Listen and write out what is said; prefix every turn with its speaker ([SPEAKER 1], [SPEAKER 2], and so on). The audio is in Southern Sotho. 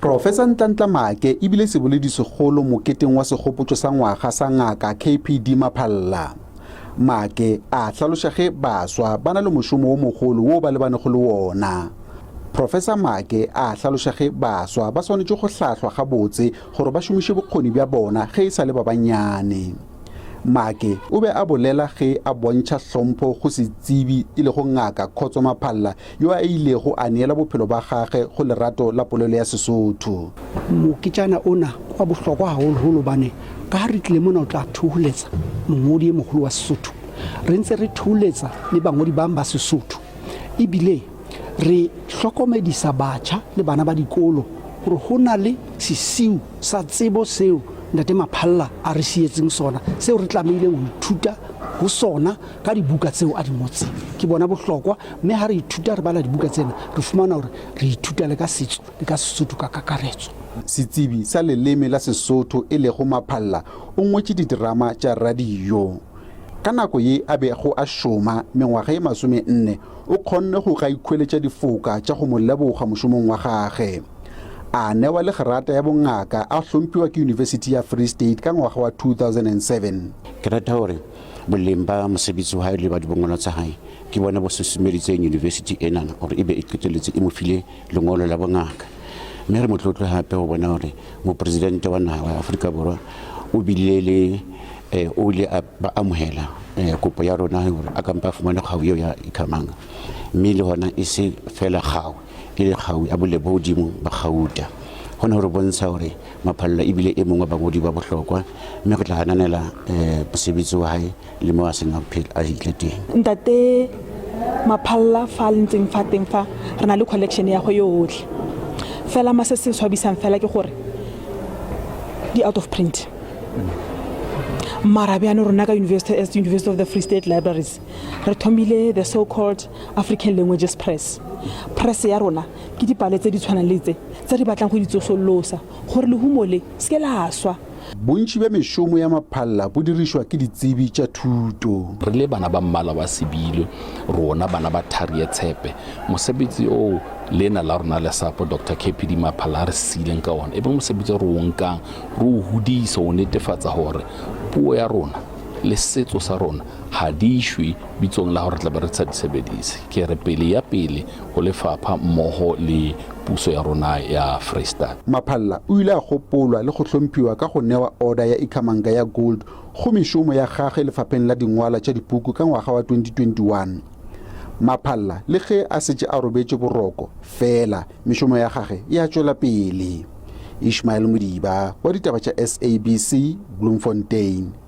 [SPEAKER 1] Professor Ntlantla Maake e bile seboledi segolo moketeng wa segopotšo sa ngwaga sa Ngaka KPD Maphalla. Maake a hlaloša ge baswa ba na le mošomo wo mogolo wo ba lebanego le wona. Professor Maake a hlaloša ge baswa ba swanetše go hlahlwa gabotse gore ba šomiše bokgoni bja bona ge e sa le ba bannyane. Maake o be a bolela ge a bontšha hlompho go setsebi e lego Ngaka Khotso Maphalla yo a ilego a neela bophelo ba gagwe go lerato la polelo ya Sesotho.
[SPEAKER 2] Moketjana ona ke wa bohlokwa haholoholo hobane ka ha re tlile mona ho tla thoholetsa mongodi e moholo wa Sesotho, re ntse re thoholetsa le bangodi bang ba Sesotho ebile re hlokomedisa batjha le bana ba dikolo hore ho na le sesiu sa tsebo seo Ntate Maphalla a re sietseng sona seo re tlamehileng ho ithuta ho sona ka dibuka tseo a di ngotseng. Ke bona bohlokwa mme ha re ithuta re bala dibuka tsena re fumana hore re ithuta le ka setso le ka Sesotho ka kakaretso.
[SPEAKER 1] Setsebi sa leleme la Sesotho e lego Maphalla o ngwetše diterama tša radio. Ka nako ye a bego a šoma, mengwaga ye 40, o kgonne go ka ikhweletša difoka tša go mo leboga mošomong wa gage. A newa le grata ya bongaka a hlomphiwa ke Yunibesithi ya Free State ka ngwaga wa 2007.
[SPEAKER 3] Ke rata hore boleng ba mosebetsi wa hae le ba dibongolo tsa hae ke bona bo susumeditseng yunibesithi enana hore ebe e qetelletse e mo file lengolo la bongaka. Mme re motlotlo hape ho bona hore mopresidente wa naha wa Afrika Borwa o bile le eh, o ile a ba amohela eh, kopo ya rona hore a kampa a fumane kgau eo ya Ikhamanga, mme le hona e se fela kgau, e le kgau ya boleng bo hodimo ba kgauta. Hona ho re bontsha hore Maphalla e bile e mong wa bangodi ba bohlokwa, mme re tla ananela eh, mosebetsi wa hae le mo a seng a phela a ile teng.
[SPEAKER 4] Ntate Maphalla fa le ntseng fa teng fa re na le collection ya go yotlhe fela ma se se swabisang fela ke gore di out of print. Mara bjano rona ka university as University of the Free State Libraries re thomile the so called African Languages Press. Press ya rona ke dipale tse di tshwanang le tse tse re batlang go di tsosolosa gore lehumo le se ke la swa.
[SPEAKER 1] Bontši bja mešomo ya Maphalla bo dirišwa ke ditsebi tša thuto.
[SPEAKER 5] Re le bana ba mmala wa sebilo, rona bana ba thari ye tshepe, mosebetsi oo lena la rona lesapo Doctor KPD Maphalla a re siileng ka ona, e be mosebetsi o re o nkang re o hodisa, o netefatsa hore puo ya rona le setso sa rona ha di shwe bitsong la hore re tla be re sa di sebedise. Ke re pele ya pele ho lefapha mmoho le puso ya rona ya Freistata.
[SPEAKER 1] Maphalla o ile a gopolwa le go hlomphiwa ka go newa Order ya Ikhamanga ya Gold go mešomo ya gagwe lefapheng la dingwalwa tša dipuku ka ngwaga wa 2021. Maphalla le ge a setše a robetše boroko, fela mešomo ya gagwe e a tšwela pele. Ishmael Modiba wa ditaba tša SABC, Bloemfontein.